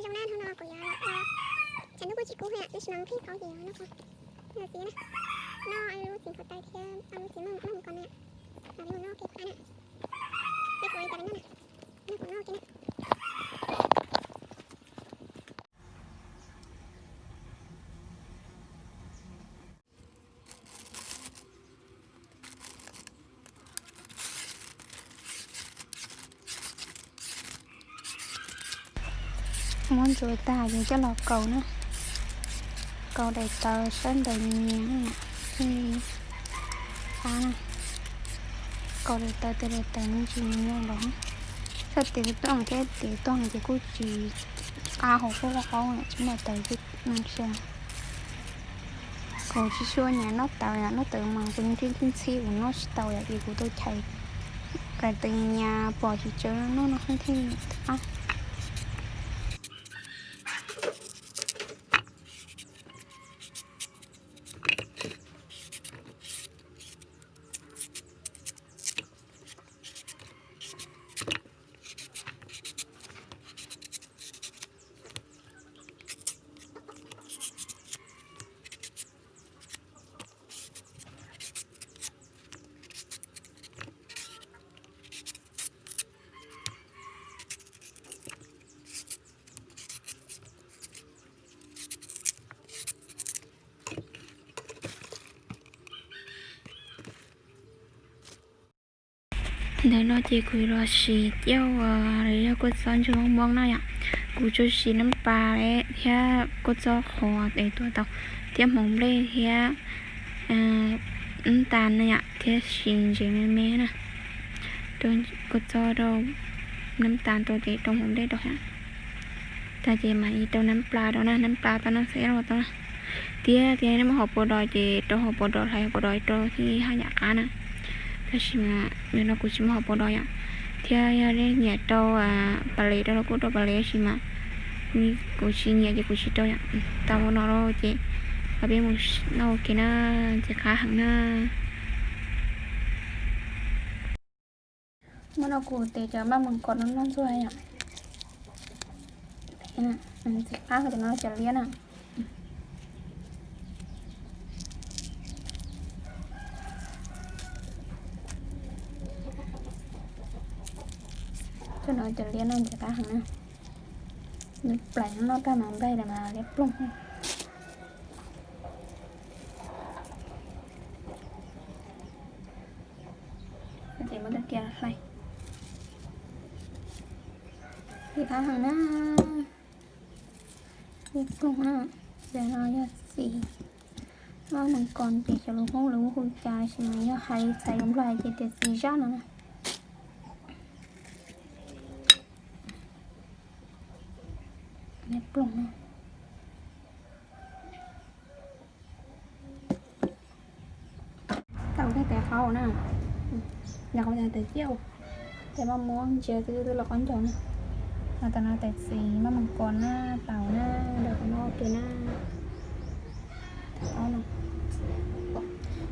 Hnub no kuv yuav, tshav ntuj kuj tsis kub thiab, tab sis mas pheej qaub ces yuav noj, noj txiv na, noj lub txiv npua taws thiab lub txiv maj mus kos na, los li mus noj kev pab na, peb kuv li cas peb noj na, noj kuv noj kev na. Muab ntxuav tag ces coj los kaus na, kaus daim taws saib ntawd nyias nyias, thiaj li qab na. Kaus daim taws, tes daim taws me ntsis nyias nyias los, txhaj tes tuaj thiab tes tuaj ces kuj tsis qab hauv kuj qaub qaub, tsis daim taws ces no tsis Kuv tsis tshua nyiam noj tawv yom, noj tawv mas kuv ntxhib ntxhib kuv noj tsis tau yom, ces kuv tau chais daim taws nyias pom tsis tsawv noj no thiaj qab. Ntawm no ces kuv los siv cauj, yog kua txob ntsuag mob mob na yom. Kuv tsuas siv nab pas thiab kua txob qhuav es tuav tau, thiab hmoov nplej thiab nab tas na yom, thiab siv ntsev me me na. Rau kua txob rau nab tas rau ces rau hmoov nplej rau yom. Tag ces mam li rau nab plas rau na, nab plas tau na, xav ua tau na. Tiag tiag nej muab hauv paus dos ces rau hauv paus dos, hlais hauv paus dos rau thiaj haj yam qab na. Tab sis mas nim no kuv tsis muaj hauv paus dos yom. Thiab yog nej nyiam rau pas les rau los kuj rau pas les, tab sis mas kuv tsis nyiam ces kuv tsis rau yom. Tau ua no lawm ces peb mus noj ua ke na, ntxim qab heev na. Muab no kuv tes cov maj moos kos no noj ntxuag yom. Ntxim qab, cov no cov liab na. Cov no cov liab no ntxim qab heev na. Nws plaim noj tag mas nplaig lawm mas liab ploog. Ces muab tus tias hlais. Ntxim qab heev na. Liab ploog na. Ntawm no yog txiv maj moos kos, ces xyov lus Hmoob lawv hu cas, tab sis mas yog hais li txhais lus Nplog hais ces tias txiv zaj no na. Liab ploog na. Tau tais qaub na, tais qaub, tais ciaj, tais maj muab ntsia twb twb los qaub ncaug na. Ho tam no tais txiv maj moos kos na, taum na, ntawm kuv noj ua ke na. Tais qaub no,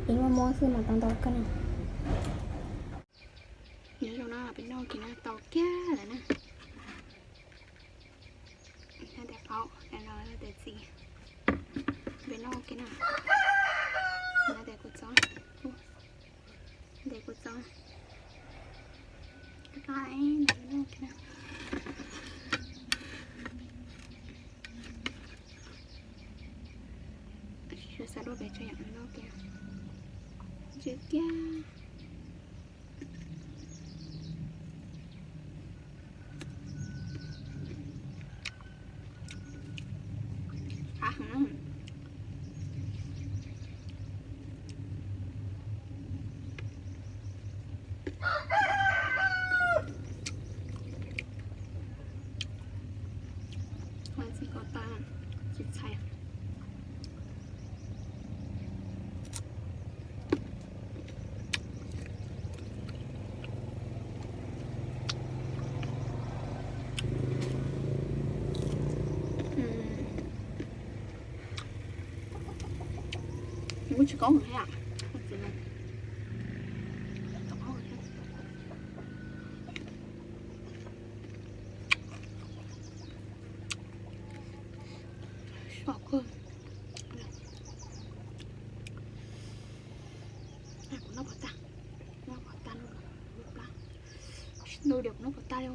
tais maj muab xwb mas tau ntau kawg na. Nyob zoo na, peb noj ua ke na, tau kiag lawm na. Tais qaub, tais txiv, peb noj ua ke na. Tais kua txob, tais kua txob, tais noj ua ke na. Xav dua pem tso yom, noj ua ke. Ntsia kiag. Qab heev na. Txiv kos tas, txiv txhais. Kuv tsis qaub heev thiab. Tom kawg. Kuv noj pov tag, noj pov tag lub plab, ntu diam kuv noj pov tag li.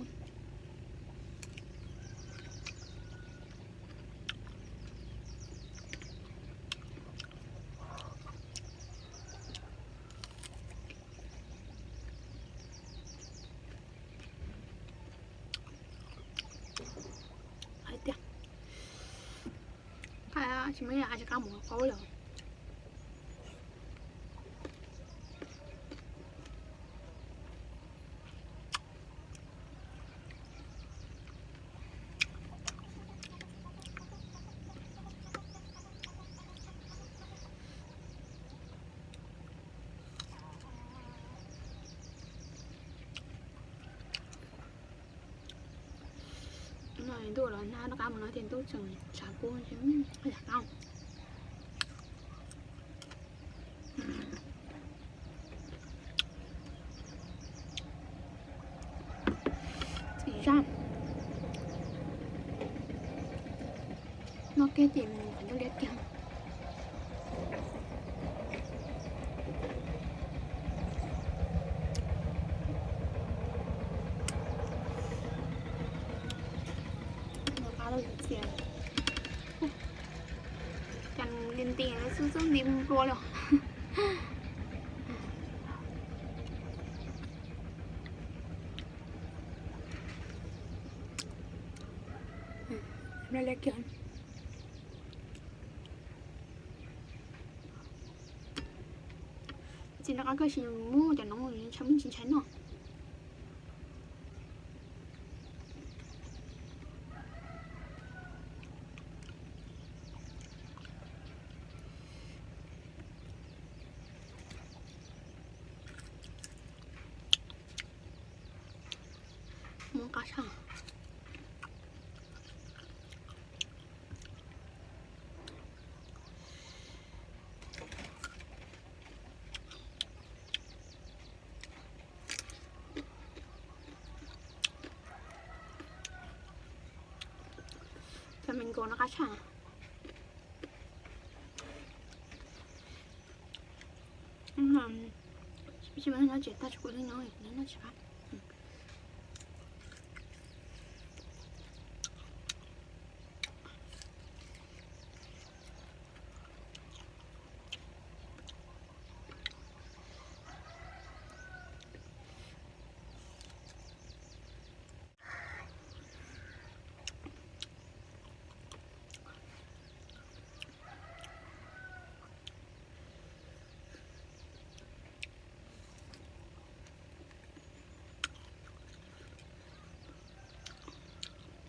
Hais tias tsis muaj ib yam tsis qab mus qaub li. Ntuj los nag noj qab mus no ces ntuj tseem tshav kub thiab, yam qab. Txiv zaj. Noj kiag ces mus qhov ncauj liab kiag. Noj qab lawm txias. Cas nti nti xub xub nti nplua li. Liab kiag. Txiv noj qab kawg, tsis muab cov noob ntshai, muab tsis ntshai noj. Muab qab tshaj. Cov me nkaus no qab tshaj. Tsis muaj nyob tsev tag, tsis kuv nyob nyob tsis qab.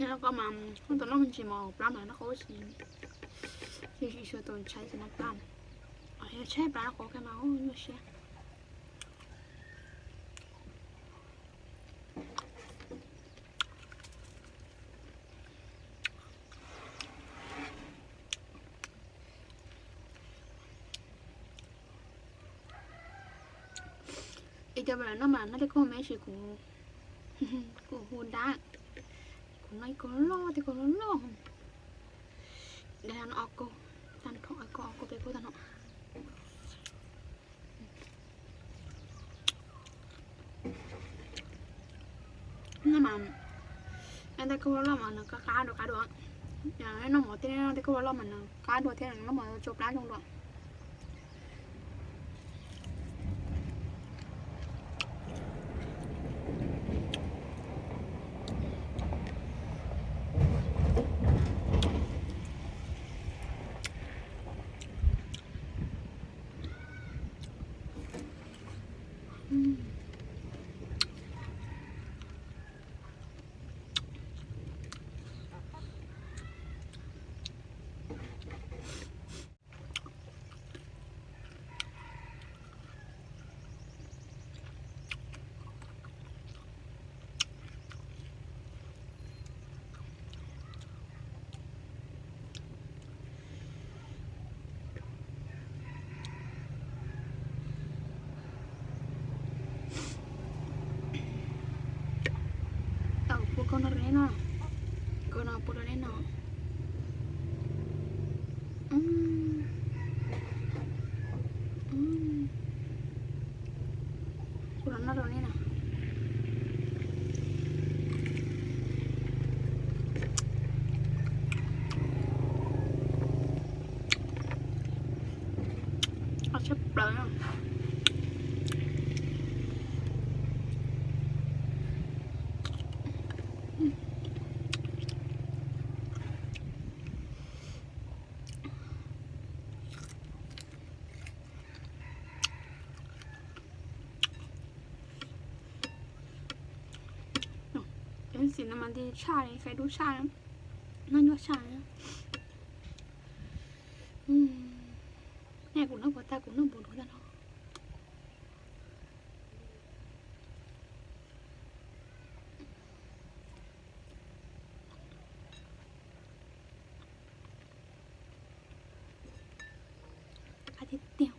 Nyob koj mas, koj tus loj me ntsis mas plab mas noj qab tsis, tsis tshua tus ntshai tsis noj plab. Yog tshaib plab noj qab kawg mas nyuaj siab. Es cov noj mas noj tej kua me ntsis, kuv, kuv hu dab, kuv noj ib kaug loj, tej kaug loj loj. Noj ob kaug, tag nrho ob kaug, ob kaug peb kaug tag nrho. Noj mas, noj tej kaug loj loj mas nws qab qab dua qab dua. Noj mov tej, noj tej kaug loj loj mas nws qab dua thiab noj mov tsau plab zoo dua. plaws. Cov xim no mas nti tshaj li, fais dub tshaj, noj nyuaj tshaj. Nej kuv noj puas tag, kuv noj npaum nkaus tag no. Qab tiag tiag.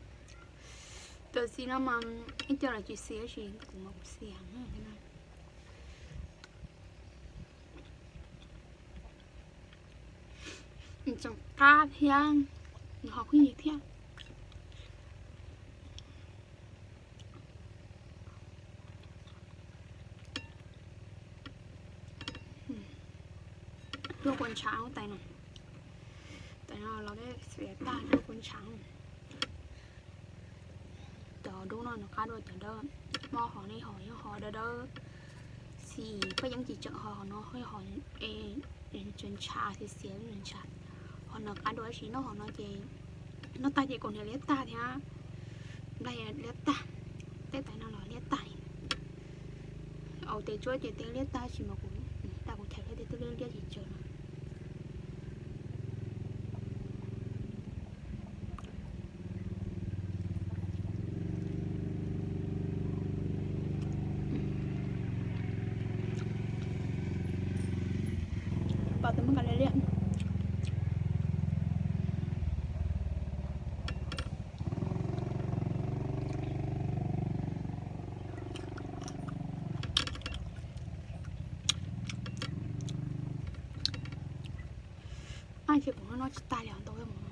Cov xim no mas ib co los tsis xim tab sis kuv mas kuv xim heev. Nws tseem qab thiab, nws ho pheej yig thiab. Cuaj kua ntshav tais no, tais no los txiav tag cuaj kua ntshav. Cov dub no nws qab dua cov dawb, mob ho nej ho yog ho dawb dawb, xim paj yeeb tsis tseem ho, ho no ho tseem ntshav xiav xiav ntshav. Ho no qab dua tab sis noj ho no ces noj tag ces kaus hniav liab tag thiab, nplaig liab tag, tej tais no los liab tag. Au tes tsuab ces tej liab tag tab sis mas kuv, tag kuv chais thiab tej twb liab liab tsis tsawg no. Pom tus muaj nqa liab liab. Ab, ces kuv noj tsis tag li os, ntau mus.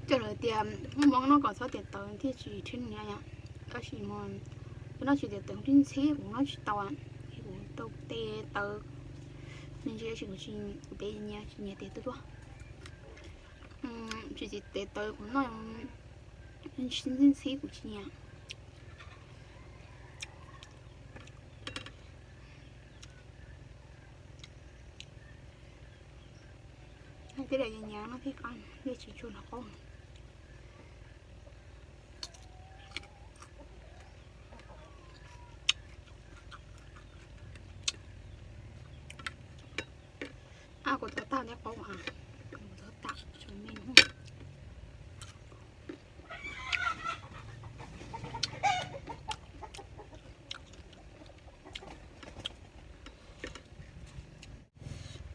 Coj lawv tias muaj hmoov noj kom txhob tes taw thiaj tsis rhib niam yom. Tab sis mas noj tsis tes taw tib ntxhib, kuv noj tsis tau, kuv tau tes taw me ntsis tab sis kuv tsis, kuv tes nyias tsis nyias tes tuaj tuaj. Tsis tes taw kuv noj ntxhib ntxhib kuv tsis nyiam. Tej daim nyias nyias no thiaj qab, yeej tsis tshua hnov qaub. Ab, kuv txov tag ntej qaub a, kuv txov tag tso me no.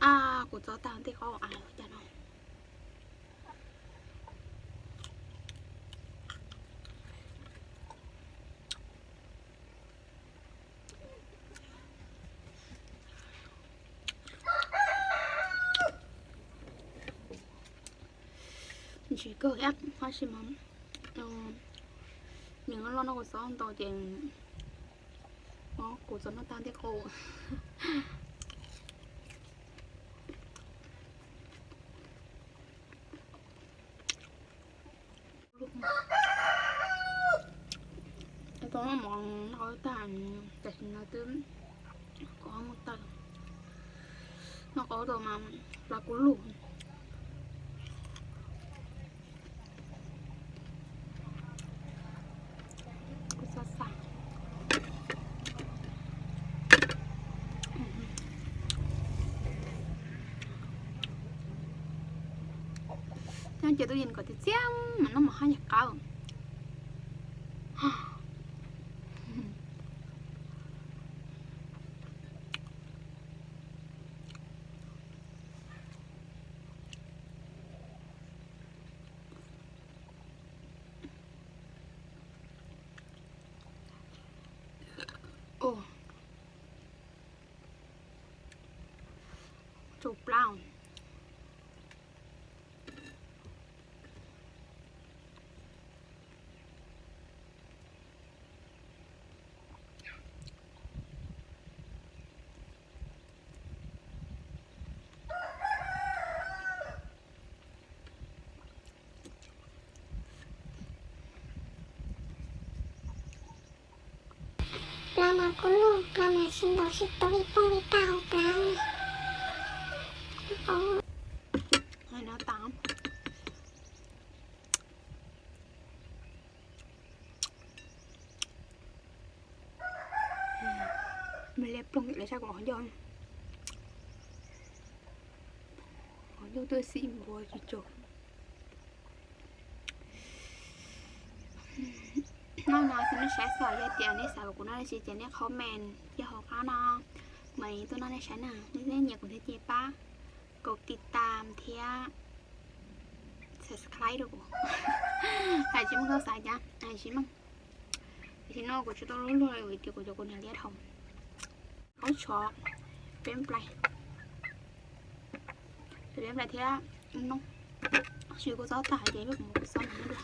Ab, kuv txov tag ntej qaub a, cas no. Tsis kawg thiab tab sis mas nws loj loj no kuv xob ntau ces kuv txom nyem tag nrho qau. Tau mov no tag, tam sim no twb kaum ob moos tawm, noj qau tau mas plaub kuv lug. Kuv xav xav. Nyob ces tub yees kom tiag txiag mas noj mov haj yam qab. Tsau plab. Plab mas kuj lug, plab mas sib ntaus sib tau ib pooj ib tag hauv plab. Me liab ploog lawv sab kuv qhov ncauj, qhov ncauj twb xim npua tsis tsum. Noj no xwb nej saib xwb, yog tias nej xav kom kuv noj dab tsi ces nej comment nyob hauv qab no, mam li tuaj noj nej saib na. Nej nyiam kuv thiab ces pab kaum tiv tam thiab subscribe rau kuv. Hais tsis meej txhob xav cas, hais tsis meej. Tiam sis no kuv tsis tau luag luag li vim tias kuv cov kuv niag liab dhau. Kaub tshuav peb nplai, peb nplai thiab noob, tsis kuv txob tag ces kuv mus kuv txob mus dua.